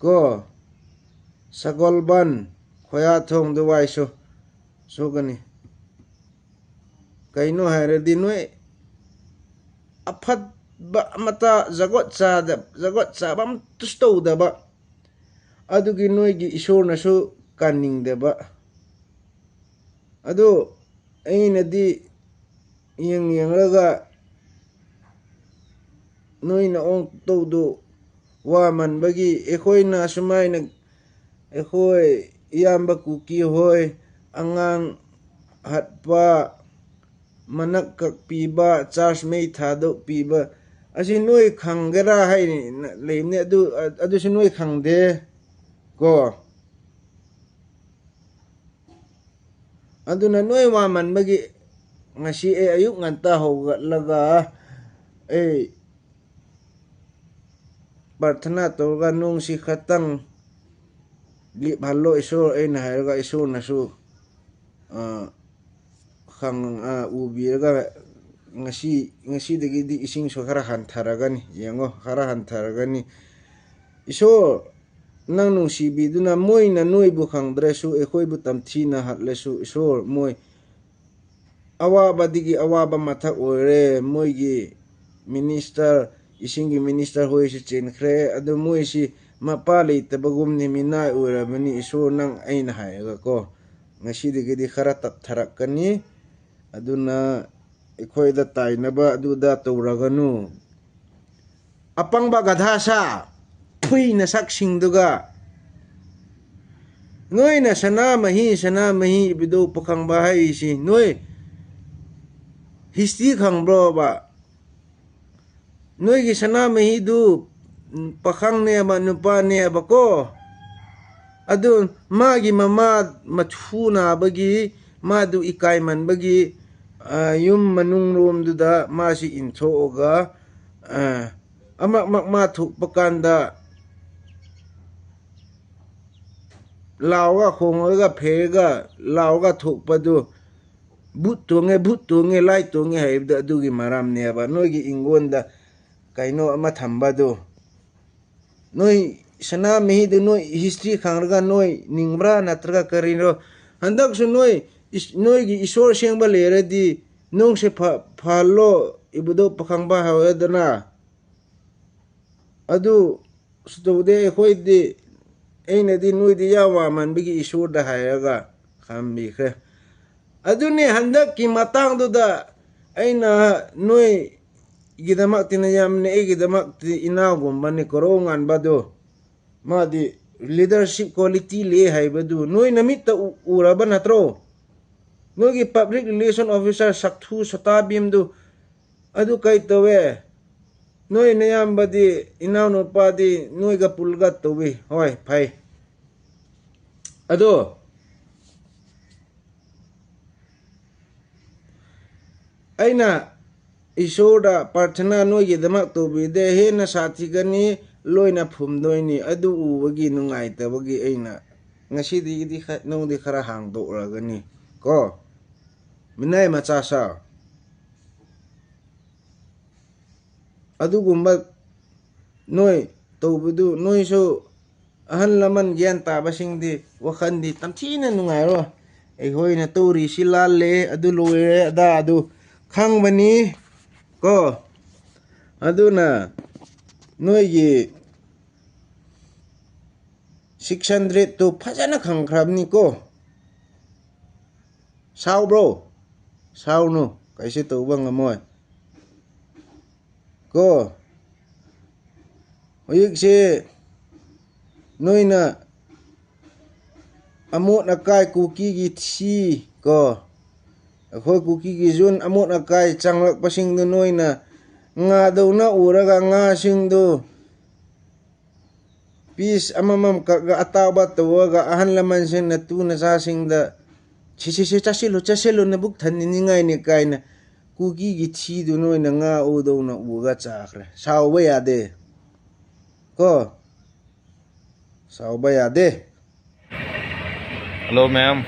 ꯀꯣ, ꯁꯒꯣꯜꯕꯟ, ꯈꯣꯌꯥꯊꯣꯡ ꯗꯨꯋꯥꯏꯁꯨ ꯁꯣꯛꯀꯅꯤ꯫ ꯀꯩꯅꯣ ꯍꯥꯏꯔꯗꯤ ꯅꯣꯏ ꯑꯐꯠꯕ ꯑꯃꯠꯇ ꯖꯒꯣꯠ ꯆꯥꯗ-, ꯖꯒꯣꯠ ꯆꯥꯕ ꯑꯃꯠꯇꯁꯨ ꯇꯧꯗꯕ, ꯑꯗꯨꯒꯤ ꯅꯣꯏꯒꯤ ꯏꯁꯣꯔꯅꯁꯨ ꯀꯟꯅꯤꯡꯗꯕ꯫ ꯑꯗꯨ ꯑꯩꯅꯗꯤ ꯌꯦꯡ ꯌꯦꯡꯂꯒ ꯅꯣꯏꯅ ꯑꯣꯟ ꯇꯧꯗꯨ ꯋꯥꯃꯟꯕꯒꯤ ꯑꯩꯈꯣꯏꯅ ꯁꯨꯃꯥꯏꯅ, ꯑꯩꯈꯣꯏ ꯏꯌꯥꯝꯕ ꯀꯨꯀꯤ ꯍꯣꯏ, ꯑꯉꯥꯡ ꯍꯥꯠꯄ, ꯃꯅꯛ ꯀꯛꯄꯤꯕ, ꯆꯥꯔꯖ ꯃꯩ ꯊꯥꯗꯣꯛꯄꯤꯕ, ꯑꯁꯤ ꯅꯣꯏ ꯈꯪꯒꯦꯔꯥ ꯍꯥꯏꯅ ꯂꯩꯕꯅꯦ꯫ ꯑꯗꯨ, ꯑꯗꯨꯁꯨ ꯅꯣꯏ ꯈꯪꯗꯦ ꯀꯣ꯫ ꯑꯗꯨꯅ ꯅꯣꯏ ꯋꯥꯃꯟꯕꯒꯤ ꯉꯁꯤ ꯑꯩ ꯑꯌꯨꯛ ꯉꯟꯇꯥ ꯍꯧꯒꯠꯂꯒ ꯑꯩ ꯄ꯭ꯔꯊꯅꯥ ꯇꯧꯔꯒ ꯅꯣꯡꯁꯤ ꯈꯇꯪ ꯂꯤꯞꯍꯜꯂꯣ ꯏꯁꯣꯔ ꯑꯩꯅ ꯍꯥꯏꯔꯒ ꯏꯁꯣꯔꯅꯁꯨ, ꯑ, ꯈꯪ-, ꯑ, ꯎꯕꯤꯔꯒ ꯉꯁꯤ, ꯉꯁꯤꯗꯒꯤꯗꯤ ꯏꯁꯤꯡꯁꯨ ꯈꯔ ꯍꯟꯊꯔꯒꯅꯤ꯫ ꯌꯦꯡꯉꯣ, ꯈꯔ ꯍꯟꯊꯔꯒꯅꯤ꯫ ꯏꯁꯣꯔ, ꯅꯪ ꯅꯨꯡꯁꯤꯕꯤꯗꯨꯅ ꯃꯣꯏꯅ ꯅꯣꯏꯕꯨ ꯈꯪꯗ꯭ꯔꯁꯨ, ꯑꯩꯈꯣꯏꯕꯨ ꯇꯝꯊꯤꯅ ꯍꯥꯠꯂꯁꯨ, ꯏꯁꯣꯔ, ꯃꯣꯏ ꯑꯋꯥꯕꯗꯒꯤ ꯑꯋꯥꯕ ꯃꯊꯛ ꯑꯣꯏꯔꯦ꯫ ꯃꯣꯏꯒꯤ ꯃꯤꯅꯤꯁꯇꯔ, ꯏꯁꯤꯡꯒꯤ ꯃꯤꯅꯤꯁꯇꯔ ꯍꯣꯏꯁꯨ ꯆꯦꯟꯈ꯭ꯔꯦ꯫ ꯑꯗꯨ ꯃꯣꯏꯁꯤ ꯃꯄꯥ ꯂꯩꯇꯕꯒꯨꯝꯅꯤ, ꯃꯤꯅꯥꯏ ꯑꯣꯏꯔꯕꯅꯤ꯫ ꯏꯁꯣꯔ, ꯅꯪ ꯑꯩꯅ ꯍꯥꯏꯔꯒꯀꯣ, ꯉꯁꯤꯗꯒꯤꯗꯤ ꯈꯔ ꯇꯞꯊꯔꯛꯀꯅꯤ꯫ ꯑꯗꯨꯅ ꯑꯩꯈꯣꯏꯗ ꯇꯥꯏꯅꯕ ꯑꯗꯨꯗ ꯇꯧꯔꯒꯅꯨ꯫ ꯑꯄꯪꯕ ꯒꯙꯥ ꯁꯥ, ꯐꯨꯏ ꯅꯁꯛꯁꯤꯡꯗꯨꯒ꯫ ꯅꯣꯏꯅ ꯁꯅꯥꯃꯍꯤ, ꯁꯅꯥꯃꯍꯤ ꯏꯕꯨꯙꯧ ꯄꯥꯈꯪꯕ ꯍꯥꯏꯔꯤꯁꯤ ꯅꯣꯏ ꯍꯤꯁꯇ꯭ꯔꯤ ꯈꯪꯕ꯭ꯔꯣꯕ? ꯅꯣꯏꯒꯤ ꯁꯅꯥꯃꯍꯤꯗꯨ ꯄꯥꯈꯪꯅꯦꯕ, ꯅꯨꯄꯥꯅꯦꯕꯀꯣ꯫ ꯑꯗꯨ ꯃꯥꯒꯤ ꯃꯃꯥ ꯃꯊꯨ ꯅꯥꯕꯒꯤ, ꯃꯥꯗꯨ ꯏꯀꯥꯏꯃꯟꯕꯒꯤ, ꯑ, ꯌꯨꯝ ꯃꯅꯨꯡ ꯔꯣꯝꯗꯨꯗ ꯃꯥꯁꯤ ꯏꯟꯊꯣꯛꯑꯒ, ꯑ, ꯑꯃꯛ ꯃꯛ ꯃꯥ ꯊꯣꯛꯄ ꯀꯥꯟꯗ ꯂꯥꯎꯔꯒ ꯈꯣꯡꯉꯒ ꯐꯦꯔꯒ ꯂꯥꯎꯔꯒ ꯊꯣꯛꯄꯗꯨ, "ꯚꯨꯠ ꯇꯣꯡꯉꯦ, ꯚꯨꯠ ꯇꯣꯡꯉꯦ, ꯂꯥꯏ ꯇꯣꯡꯉꯦ" ꯍꯥꯏꯕꯗꯣ ꯑꯗꯨꯒꯤ ꯃꯔꯝꯅꯦꯕ꯫ ꯅꯣꯏꯒꯤ ꯏꯪꯒꯣꯟꯗ ꯀꯩꯅꯣ ꯑꯃ ꯊꯝꯕꯗꯨ꯫ ꯅꯣꯏ ꯁꯅꯥꯃꯍꯤꯗꯨ ꯅꯣꯏ ꯍꯤꯁꯇ꯭ꯔꯤ ꯈꯪꯔꯒ ꯅꯣꯏ ꯅꯤꯡꯕ꯭ꯔꯥ ꯅꯠꯇ꯭ꯔꯒ ꯀꯔꯤꯅꯣ? ꯍꯟꯗꯛꯁꯨ ꯅꯣꯏ ꯏꯁ-, ꯅꯣꯏꯒꯤ ꯏꯁꯣꯔ ꯑꯁꯦꯡꯕ ꯂꯩꯔꯗꯤ ꯅꯨꯡꯁꯦ ꯐ-, ꯐꯍꯜꯂꯣ, ꯏꯕꯨꯙꯧ ꯄꯥꯈꯪꯕ ꯍꯥꯏꯔꯗꯅ꯫ ꯑꯗꯨ ꯇꯧꯗꯦ ꯑꯩꯈꯣꯏꯗꯤ꯫ ꯑꯩꯅꯗꯤ ꯅꯣꯏꯗꯤ ꯌꯥꯝ ꯋꯥꯃꯟꯕꯒꯤ ꯏꯁꯣꯔꯗ ꯍꯥꯏꯔꯒ ꯈꯝꯕꯤꯈ꯭ꯔꯦ꯫ ꯑꯗꯨꯅꯤ ꯍꯟꯗꯛꯀꯤ ꯃꯇꯥꯡꯗꯨꯗ ꯑꯩꯅ ꯅꯣꯏꯒꯤꯗꯃꯛꯇꯤꯅ ꯌꯥꯝꯅ ꯑꯩꯒꯤꯗꯃꯛꯇꯤ ꯏꯅꯥꯎꯒꯨꯝꯕꯅꯤ ꯀꯣꯔꯧ ꯉꯥꯟꯕꯗꯨ꯫ ꯃꯥꯗꯤ leadership quality ꯂꯩ ꯍꯥꯏꯕꯗꯨ ꯅꯣꯏ ꯅꯃꯤꯠꯇ ꯎ-, ꯎꯔꯕ ꯅꯠꯇ꯭ꯔꯣ? ꯅꯣꯏꯒꯤ public relation officer ꯁꯛꯊꯨ ꯁꯇꯥꯕꯤꯝꯗꯨ ꯑꯗꯨ ꯀꯩ ꯇꯧꯋꯦ? ꯅꯣꯏ ꯅꯌꯥꯝꯕꯗꯤ, ꯏꯅꯥꯎꯅꯨꯄꯥꯗꯤ ꯅꯣꯏꯒ ꯄꯨꯜꯒ ꯇꯧꯋꯤ꯫ ꯍꯣꯏ, ꯐꯩ꯫ ꯑꯗꯣ ꯑꯩꯅ ꯏꯁꯣꯔꯗ ꯄ꯭ꯔꯥꯔꯊꯅꯥ ꯅꯣꯏꯒꯤꯗꯃꯛ ꯇꯧꯕꯤꯗꯦ, ꯍꯦꯟꯅ ꯁꯥꯊꯤꯒꯅꯤ, ꯂꯣꯏꯅ ꯐꯨꯝꯗꯣꯏꯅꯤ꯫ ꯑꯗꯨ ꯎꯕꯒꯤ ꯅꯨꯡꯉꯥꯏꯇꯕꯒꯤ ꯑꯩꯅ ꯉꯁꯤꯗꯒꯤꯗꯤ ꯈ-, ꯅꯨꯡꯗꯤ ꯈꯔ ꯍꯥꯡꯗꯣꯛꯂꯒꯅꯤ ꯀꯣ꯫ ꯃꯤꯅꯥꯏ ꯃꯆꯥ ꯁꯥ꯫ ꯑꯗꯨꯒꯨꯝꯕ ꯅꯣꯏ ꯇꯧꯕꯗꯨ ꯅꯣꯏꯁꯨ ꯑꯍꯜ ꯂꯃꯟ ꯒ꯭ꯌꯥꯟ ꯇꯥꯕꯁꯤꯡꯗꯤ ꯋꯥꯈꯜꯗꯤ ꯇꯝꯊꯤꯅ ꯅꯨꯡꯉꯥꯏꯔꯣ꯫ ꯑꯩꯈꯣꯏꯅ ꯇꯧꯔꯤꯁꯤ ꯂꯥꯜꯂꯦ, ꯑꯗꯨ ꯂꯣꯏꯔꯦ, ꯑꯗꯥ ꯑꯗꯨ ꯈꯪꯕꯅꯤ ꯀꯣ꯫ ꯑꯗꯨꯅ ꯅꯣꯏꯒꯤ six hundred ꯇꯨ ꯐꯖꯅ ꯈꯪꯈ꯭ꯔꯕꯅꯤꯀꯣ꯫ ꯁꯥꯎꯕ꯭ꯔꯣ? ꯁꯥꯎꯅꯨ, ꯀꯩꯁꯨ ꯇꯧꯕ ꯉꯝꯃꯣꯏ ꯀꯣ꯫ ꯍꯧꯖꯤꯛꯁꯦ ꯅꯣꯏꯅ ꯑꯃꯣꯠ ꯑꯀꯥꯏ ꯀꯨꯀꯤꯒꯤ ꯊꯤ ꯀꯣ, ꯑꯩꯈꯣꯏ ꯀꯨꯀꯤꯒꯤ ꯖꯨꯟ ꯑꯃꯣꯠ ꯑꯀꯥꯏ ꯆꯪꯂꯛꯄꯁꯤꯡꯗꯨ ꯅꯣꯏꯅ ꯉꯥꯗꯧꯅ ꯎꯔꯒ ꯉꯥꯁꯤꯡꯗꯨ piece ꯑꯃꯃꯝ ꯀꯛꯑꯒ ꯑꯇꯥꯎꯕ ꯇꯧꯔꯒ ꯑꯍꯜ ꯂꯃꯟꯁꯤꯡꯅ ꯇꯨ ꯅꯆꯥꯁꯤꯡꯗ "ꯁꯤ, ꯁꯤ, ꯁꯤ, ꯆꯥꯁꯤꯜꯂꯨ, ꯆꯥꯁꯤꯜꯂꯨ, ꯅꯕꯨꯛ ꯊꯟꯅꯤꯡꯉꯥꯏꯅꯤ" ꯀꯥꯏꯅ ꯀꯨꯀꯤꯒꯤ ꯊꯤꯗꯨ ꯅꯣꯏꯅ ꯉꯥ ꯎꯗꯧꯅ ꯎꯔꯒ ꯆꯥꯈ꯭ꯔꯦ꯫ ꯁꯥꯎꯕ ꯌꯥꯗꯦ ꯀꯣ, ꯁꯥꯎꯕ ꯌꯥꯗꯦ꯫ ꯍꯜꯂꯣ ꯃꯌꯥꯝ,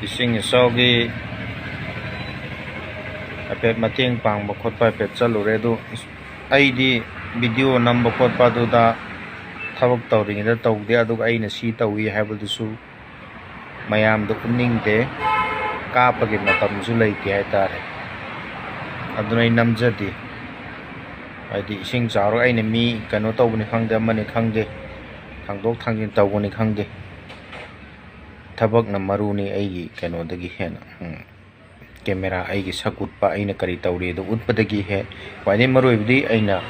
ꯏꯁꯤꯡ ꯏꯆꯥꯎꯒꯤ ꯍꯥꯏꯐꯦꯠ ꯃꯇꯦꯡ ꯄꯥꯡꯕ ꯈꯣꯠꯄ ꯍꯥꯏꯐꯦꯠ ꯆꯠꯂꯨꯔꯦ꯫ ꯑꯗꯨ ꯑꯩꯗꯤ video ꯅꯝꯕ ꯈꯣꯠꯄ ꯑꯗꯨꯗ ꯊꯕꯛ ꯇꯧꯔꯤꯉꯩꯗ ꯇꯧꯗꯦ, ꯑꯗꯨꯒ ꯑꯩꯅ ꯁꯤ ꯇꯧꯏ ꯍꯥꯏꯕꯗꯨꯁꯨ ꯃꯌꯥꯝꯗ ꯎꯠꯅꯤꯡꯗꯦ, ꯀꯥꯞꯄꯒꯤ ꯃꯇꯝꯁꯨ ꯂꯩꯇꯦ ꯍꯥꯏꯇꯥꯔꯦ꯫ ꯑꯗꯨꯅ ꯑꯩ ꯅꯝꯖꯗꯦ꯫ ꯍꯥꯏꯗꯤ ꯏꯁꯤꯡ ꯆꯥꯎꯔꯒ ꯑꯩꯅ ꯃꯤ ꯀꯩꯅꯣ ꯇꯧꯕꯅꯤ ꯈꯪꯗꯦ, ꯑꯃꯅꯤ ꯈꯪꯗꯦ, ꯊꯥꯡꯗꯣꯛ ꯊꯥꯡꯖꯤꯟ ꯇꯧꯕꯅꯤ ꯈꯪꯗꯦ, ꯊꯕꯛꯅ ꯃꯔꯨꯅꯤ ꯑꯩꯒꯤ ꯀꯩꯅꯣꯗꯒꯤ ꯍꯦꯟꯅ꯫ ꯎꯝ, ꯀꯦꯃꯦꯔꯥ ꯑꯩꯒꯤ ꯁꯛ ꯎꯠꯄ, ꯑꯩꯅ ꯀꯔꯤ ꯇꯧꯔꯤ ꯑꯗꯨ ꯎꯠꯄꯗꯒꯤ ꯍꯦꯛ ꯈ꯭ꯋꯥꯏꯗꯒꯤ ꯃꯔꯨ ꯑꯣꯏꯕꯗꯤ ꯑꯩꯅ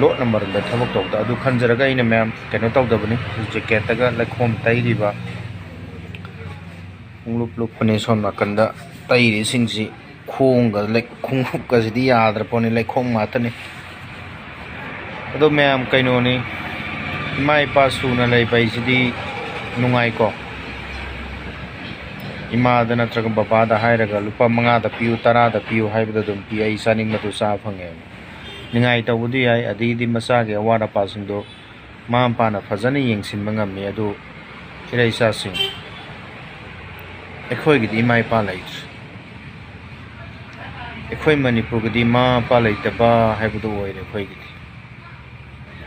ꯂꯣꯠꯅ ꯃꯔꯨꯝꯗ ꯊꯕꯛ ꯇꯧꯕꯗ ꯑꯗꯨ ꯈꯟꯖꯔꯒ ꯑꯩꯅ ꯃꯌꯥꯝ ꯀꯩꯅꯣ ꯇꯧꯗꯕꯅꯤ꯫ ꯖꯦꯀꯦꯠꯇꯒ ꯂꯩꯈꯣꯝ ꯇꯩꯔꯤꯕ, ꯄꯨꯡꯂꯨꯞ ꯂꯨꯞꯄꯅꯦ ꯁꯣꯝ ꯅꯥꯀꯟꯗ ꯇꯩꯔꯤꯁꯤꯡꯁꯤ꯫ ꯈꯣꯡꯒ ꯂꯩ-, ꯈꯣꯡꯎꯞꯀꯁꯤꯗꯤ ꯌꯥꯗ꯭ꯔ ꯄꯣꯠꯅꯤ, ꯂꯩꯈꯣꯝ ꯉꯥꯛꯇꯅꯤ꯫ ꯑꯗꯣ ꯃꯌꯥꯝ ꯀꯩꯅꯣꯅꯤ, ꯏꯃꯥ ꯏꯄꯥ ꯁꯨꯅ ꯂꯩꯕ ꯍꯥꯏꯁꯤꯗꯤ ꯅꯨꯡꯉꯥꯏꯀꯣ꯫ ꯏꯃꯥꯗ ꯅꯠꯇ꯭ꯔꯒ ꯕꯕꯥꯗ ꯍꯥꯏꯔꯒ ꯂꯨꯄꯥ ꯃꯉꯥꯗ ꯄꯤꯌꯨ, ꯇꯔꯥꯗ ꯄꯤꯌꯨ ꯍꯥꯏꯕꯗ ꯑꯗꯨꯝ ꯄꯤ, ꯑꯩ ꯆꯥꯅꯤꯡꯕꯗꯨ ꯆꯥꯕ ꯐꯪꯉꯦꯕ꯫ ꯅꯤꯡꯉꯥꯏ ꯇꯧꯕꯗꯤ ꯌꯥꯏ, ꯑꯗꯒꯤꯗꯤ ꯃꯆꯥꯒꯤ ꯑꯋꯥꯠ ꯑꯄꯥꯁꯤꯡꯗꯣ ꯃꯃꯥ ꯃꯄꯥꯅ ꯐꯖꯅ ꯌꯦꯡꯁꯤꯟꯕ ꯉꯝꯃꯤ꯫ ꯑꯗꯨ ꯏꯔꯩ ꯏꯆꯥꯁꯤꯡ, ꯑꯩꯈꯣꯏꯒꯤꯗꯤ ꯏꯃꯥ ꯏꯄꯥ ꯂꯩꯇ꯭ꯔꯦ꯫ ꯑꯩꯈꯣꯏ ꯃꯅꯤꯄꯨꯔꯒꯤꯗꯤ ꯃꯃꯥ ꯃꯄꯥ ꯂꯩꯇꯕ ꯍꯥꯏꯕꯗꯨ ꯑꯣꯏꯔꯦ꯫ ꯑꯩꯈꯣꯏꯒꯤꯗꯤ,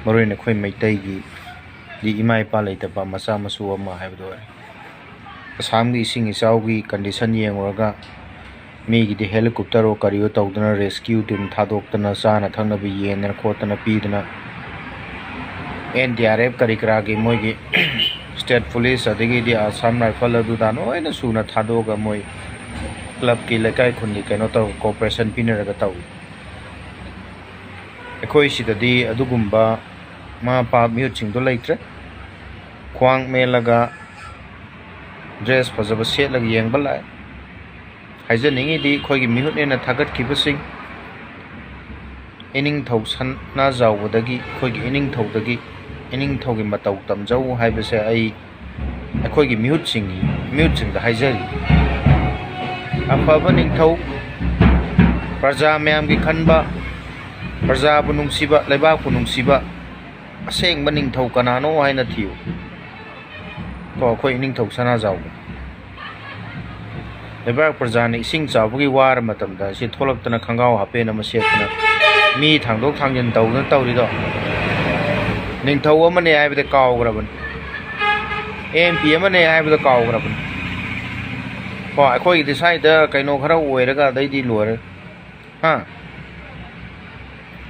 ꯃꯔꯨ ꯑꯣꯏꯅ ꯑꯩꯈꯣꯏ ꯃꯩꯇꯩꯒꯤꯗꯤ ꯏꯃꯥ ꯏꯄꯥ ꯂꯩꯇꯕ, ꯃꯆꯥ ꯃꯁꯨ ꯑꯃ ꯍꯥꯏꯕꯗꯨ ꯑꯣꯏꯔꯦ꯫ ꯑꯁꯥꯝꯒꯤ ꯏꯁꯤꯡ ꯏꯆꯥꯎꯒꯤ ꯀꯟꯗꯤꯁꯟ ꯌꯦꯡꯉꯨꯔꯒ, ꯃꯤꯒꯤꯗꯤ ꯍꯦꯂꯤꯀꯣꯞꯇꯔꯣ ꯀꯔꯤꯌꯣ ꯇꯧꯗꯅ, ꯔꯦꯁꯀ꯭ꯌꯨ ꯇꯤꯝ ꯊꯥꯗꯣꯛꯇꯅ, ꯆꯥꯅ ꯊꯛꯅꯕ ꯌꯦꯟꯗꯅ ꯈꯣꯠꯇꯅ ꯄꯤꯗꯅ, ꯑꯦꯟ ꯗꯤ ꯑꯥꯔ ꯑꯦꯐ ꯀꯔꯤ ꯀꯔꯥꯒꯤ ꯃꯣꯏꯒꯤ ꯁ꯭ꯇꯦꯠ ꯄꯨꯂꯤꯁ, ꯑꯗꯒꯤꯗꯤ ꯑꯁꯥꯝ ꯔꯥꯏꯐꯜ, ꯑꯗꯨꯗ ꯂꯣꯏꯅ ꯁꯨꯅ ꯊꯥꯗꯣꯛꯑꯒ, ꯃꯣꯏ ꯀ꯭ꯂꯕꯀꯤ, ꯂꯩꯀꯥꯏ ꯈꯨꯟꯒꯤ ꯀꯩꯅꯣ ꯇꯧꯔꯒ, ꯀꯣꯑꯣꯄꯔꯦꯁꯟ ꯄꯤꯅꯔꯒ ꯇꯧꯏ꯫ ꯑꯩꯈꯣꯏ ꯁꯤꯗꯗꯤ ꯑꯗꯨꯒꯨꯝꯕ ꯃꯃꯥ ꯃꯄꯥ ꯃꯤꯍꯨꯠꯁꯤꯡꯗꯣ ꯂꯩꯇ꯭ꯔꯦ꯫ ꯈ꯭ꯋꯥꯡ ꯃꯦꯜꯂꯒ, ꯗ꯭ꯔꯦꯁ ꯐꯖꯕ ꯁꯦꯠꯂꯒ ꯌꯦꯡꯕ ꯂꯥꯛꯑꯦ꯫ ꯍꯥꯏꯖꯅꯤꯡꯉꯤꯗꯤ, ꯑꯩꯈꯣꯏꯒꯤ ꯃꯤꯍꯨꯠꯅꯦꯅ ꯊꯥꯒꯠꯈꯤꯕꯁꯤꯡ, ꯏꯅꯤꯡꯊꯧ ꯁꯅꯥꯖꯥꯎꯕꯗꯒꯤ, ꯑꯩꯈꯣꯏꯒꯤ ꯏꯅꯤꯡꯊꯧꯗꯒꯤ, ꯏꯅꯤꯡꯊꯧꯒꯤ ꯃꯇꯧ ꯇꯝꯖꯧ ꯍꯥꯏꯕꯁꯦ ꯑꯩ ꯑꯩꯈꯣꯏꯒꯤ ꯃꯤꯍꯨꯠꯁꯤꯡꯒꯤ, ꯃꯤꯍꯨꯠꯁꯤꯡꯗ ꯍꯥꯏꯖꯔꯤ꯫ ꯑꯐꯕ ꯅꯤꯡꯊꯧ, ꯄ꯭ꯔꯖꯥ ꯃꯌꯥꯝꯒꯤ ꯈꯟꯕ, ꯄ꯭ꯔꯖꯥꯕꯨ ꯅꯨꯡꯁꯤꯕ, ꯂꯩꯕꯥꯛꯄꯨ ꯅꯨꯡꯁꯤꯕ ꯑꯁꯦꯡꯕ ꯅꯤꯡꯊꯧ ꯀꯅꯥꯅꯣ ꯍꯥꯏꯅ ꯊꯤꯌꯨ꯫ ꯀꯣ, ꯑꯩꯈꯣꯏ ꯏꯅꯤꯡꯊꯧ ꯁꯅꯥꯖꯥꯎꯕ꯫ ꯂꯩꯕꯥꯛ ꯄ꯭ꯔꯖꯥꯅ ꯏꯁꯤꯡ ꯆꯥꯎꯕꯒꯤ ꯋꯥꯔ ꯃꯇꯝꯗ ꯁꯤ ꯊꯣꯛꯂꯛꯇꯅ ꯈꯣꯡꯒ꯭ꯔꯥꯎ ꯍꯥꯄꯦꯟ ꯑꯃ ꯁꯦꯠꯇꯅ ꯃꯤ ꯊꯥꯡꯗꯣꯛ ꯊꯥꯡꯖꯤꯟ ꯇꯧꯗꯅ ꯇꯧꯔꯤꯗꯣ, ꯅꯤꯡꯊꯧ ꯑꯃꯅꯦ ꯍꯥꯏꯕꯗ ꯀꯥꯎꯈ꯭ꯔꯕꯅꯤ, ꯑꯦꯝ ꯄꯤ ꯑꯃꯅꯦ ꯍꯥꯏꯕꯗ ꯀꯥꯎꯈ꯭ꯔꯕꯅꯤ꯫ ꯀꯣ, ꯑꯩꯈꯣꯏꯒꯤꯗꯤ ꯁ꯭ꯋꯥꯏꯗ ꯀꯩꯅꯣ ꯈꯔ ꯑꯣꯏꯔꯒ ꯑꯗꯩꯗꯤ ꯂꯣꯏꯔꯦ꯫ ꯍꯥ?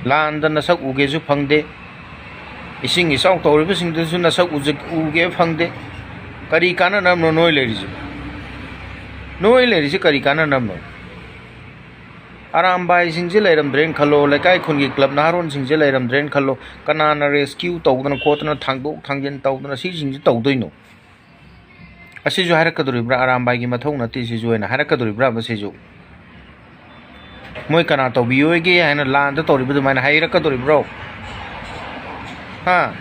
ꯂꯥꯟꯗ ꯅꯁꯛ ꯎꯒꯦꯁꯨ ꯐꯪꯗꯦ, ꯏꯁꯤꯡ ꯏꯆꯥꯎ ꯇꯧꯔꯤꯕꯁꯤꯡꯗꯨꯁꯨ ꯅꯁꯛ ꯎꯖ-, ꯎꯒꯦ ꯐꯪꯗꯦ꯫ ꯀꯔꯤ ꯀꯥꯟꯅꯅꯕꯅꯣ ꯅꯣꯏ ꯂꯩꯔꯤꯁꯦ? ꯅꯣꯏ ꯂꯩꯔꯤꯁꯦ ꯀꯔꯤ ꯀꯥꯟꯅꯅꯕꯅꯣ? ꯑꯔꯥꯝꯕꯥꯏꯁꯤꯡꯁꯦ ꯂꯩꯔꯝꯗ꯭ꯔꯦꯅ ꯈꯜꯂꯣ, ꯂꯩꯀꯥꯏ ꯈꯨꯟꯒꯤ ꯀ꯭ꯂꯕ ꯅꯍꯥꯔꯣꯟꯁꯤꯡꯁꯦ ꯂꯩꯔꯝꯗ꯭ꯔꯦꯅ ꯈꯜꯂꯣ, ꯀꯅꯥꯅ ꯔꯦꯁꯀ꯭ꯌꯨ ꯇꯧꯗꯅ ꯈꯣꯠꯇꯅ, ꯊꯥꯡꯗꯣꯛ ꯊꯥꯡꯖꯤꯟ ꯇꯧꯗꯅ ꯁꯤꯁꯤꯡꯁꯦ ꯇꯧꯗꯣꯏꯅꯣ? ꯑꯁꯤꯁꯨ ꯍꯥꯏꯔꯛꯀꯗꯣꯔꯤꯕ꯭ꯔꯥ? ꯑꯔꯥꯝꯕꯥꯏꯒꯤ ꯃꯊꯧ ꯅꯠꯇꯦ ꯁꯤꯁꯨ ꯍꯥꯏꯅ ꯍꯥꯏꯔꯛꯀꯗꯣꯔꯤꯕ꯭ꯔꯥ? ꯃꯁꯤꯁꯨ ꯃꯣꯏ ꯀꯅꯥ ꯇꯧꯕꯤꯌꯣꯏꯒꯦ ꯍꯥꯏꯅ ꯂꯥꯟꯗ ꯇꯧꯔꯤꯕ ꯑꯗꯨꯃꯥꯏꯅ ꯍꯥꯏꯔꯛꯀꯗꯣꯔꯤꯕ꯭ꯔꯣ? ꯍꯥ?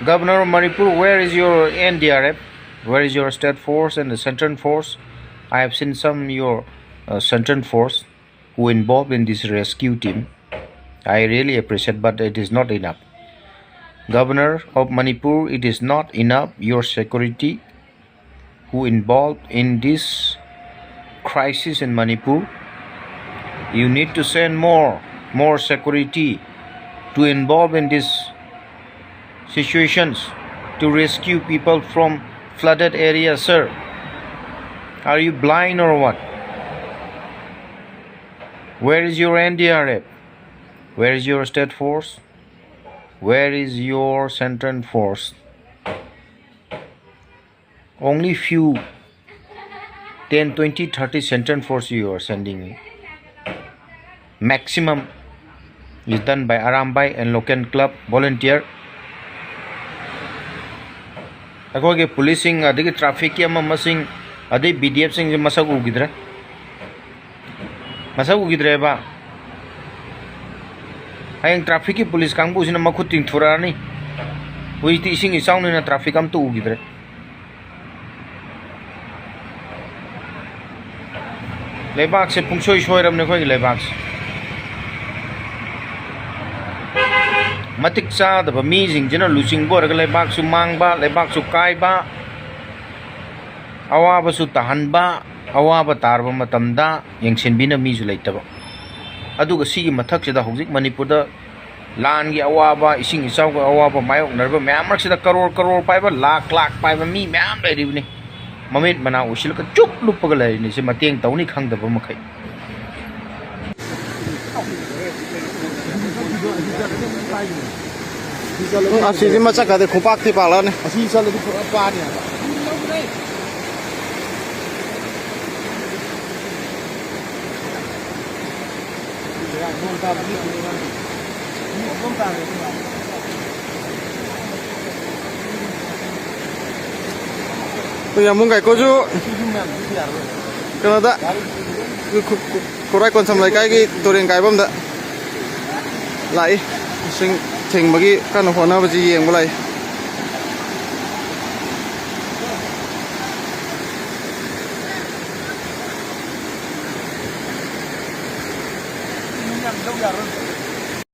Governor of Manipur, where is your N D R F? Where is your state force and the central force? I have seen some your, uh, central force who involved in this rescue team. I really appreciate, but it is not enough. Governor of Manipur, it is not enough your security who involved in this crisis in Manipur. You need to send more, more security to involve in these situations to rescue people from flooded areas, sir. Are you blind or what? Where is your N D R F? Where is your state force? Where is your central force? Only few, ten, twenty, thirty central force you are sending. Maximum is done by Arambai and local club volunteer. ꯑꯩꯈꯣꯏꯒꯤ ꯄꯨꯂꯤꯁꯁꯤꯡ, ꯑꯗꯒꯤ ꯇ꯭ꯔꯥꯐꯤꯛꯀꯤ ꯑꯃ ꯑꯃꯁꯤꯡ, ꯑꯗꯩ B D F ꯁꯤꯡꯁꯦ ꯃꯁꯛ ꯎꯈꯤꯗ꯭ꯔꯦ꯫ ꯃꯁꯛ ꯎꯈꯤꯗ꯭ꯔꯦꯕ꯫ ꯍꯌꯦꯡ ꯇ꯭ꯔꯥꯐꯤꯛꯀꯤ police ꯀꯥꯡꯕꯨꯁꯤꯅ ꯃꯈꯨꯠ ꯇꯤꯡꯊꯣꯔꯛꯑꯅꯤ꯫ ꯍꯧꯖꯤꯛꯇꯤ ꯏꯁꯤꯡ ꯏꯆꯥꯎꯅꯤꯅ ꯇ꯭ꯔꯥꯐꯤꯛ ꯑꯝꯇ ꯎꯈꯤꯗ꯭ꯔꯦ꯫ ꯂꯩꯕꯥꯛꯁꯦ ꯄꯨꯡꯁꯣꯏ ꯁꯣꯏꯔꯕꯅꯦ ꯑꯩꯈꯣꯏꯒꯤ ꯂꯩꯕꯥꯛꯁꯦ꯫ ꯃꯇꯤꯛ ꯆꯥꯗꯕ ꯃꯤꯁꯤꯡꯁꯤꯅ ꯂꯨꯆꯤꯡꯕ ꯑꯣꯏꯔꯒ ꯂꯩꯕꯥꯛꯁꯨ ꯃꯥꯡꯕ, ꯂꯩꯕꯥꯛꯁꯨ ꯀꯥꯏꯕ, ꯑꯋꯥꯕꯁꯨ ꯇꯥꯍꯟꯕ, ꯑꯋꯥꯕ ꯇꯥꯔꯕ ꯃꯇꯝꯗ ꯌꯦꯡꯁꯤꯟꯕꯤꯅ ꯃꯤꯁꯨ ꯂꯩꯇꯕ꯫ ꯑꯗꯨꯒ ꯁꯤꯒꯤ ꯃꯊꯛꯁꯤꯗ ꯍꯧꯖꯤꯛ ꯃꯅꯤꯄꯨꯔꯗ ꯂꯥꯟꯒꯤ ꯑꯋꯥꯕ, ꯏꯁꯤꯡ ꯏꯆꯥꯎꯒꯤ ꯑꯋꯥꯕ ꯃꯥꯌꯣꯛꯅꯔꯤꯕ ꯃꯌꯥꯝ ꯃꯔꯛꯁꯤꯗ ꯀꯔꯣꯔ ꯀꯔꯣꯔ ꯄꯥꯏꯕ, ꯂꯥꯛ ꯂꯥꯛ ꯄꯥꯏꯕ ꯃꯤ ꯃꯌꯥꯝ ꯂꯩꯔꯤꯕꯅꯤ꯫ ꯃꯃꯤꯠ ꯃꯅꯥ ꯎꯏꯁꯤꯜꯂꯒ ꯆꯨꯞ ꯂꯨꯞꯄꯒ ꯂꯩꯔꯤꯅꯤ, ꯁꯤ ꯃꯇꯦꯡ ꯇꯧꯅꯤ ꯈꯪꯗꯕ ꯃꯈꯩ꯫ ꯎꯝ, ꯑꯁꯤꯗꯤ ꯃꯆꯥ ꯀꯥꯗꯦ, ꯈꯣꯡꯄꯥꯛꯇꯤ ꯄꯥꯜꯂꯛꯑꯅꯤ꯫ ꯑꯁꯤ ꯆꯠꯂꯗꯤ ꯄꯨꯔꯥ ꯄꯥꯅꯤ ꯍꯥꯏꯕ꯫ ꯑꯩꯈꯣꯏ ꯌꯥꯝꯕꯨꯡ ꯀꯥꯏꯀꯣꯁꯨ ꯀꯩꯅꯣꯗ, ꯈꯨ-, ꯈꯨ-, ꯈꯨꯔꯥꯏ ꯀꯣꯟꯁꯝ ꯂꯩꯀꯥꯏꯒꯤ ꯇꯨꯔꯦꯟ ꯀꯥꯏꯐꯝꯗ ꯂꯥꯛꯏ꯫ ꯏꯁꯤꯡ ꯊꯤꯡꯕꯒꯤ ꯀꯟꯅ ꯍꯣꯠꯅꯕꯁꯤ ꯌꯦꯡꯕ ꯂꯥꯛꯏ꯫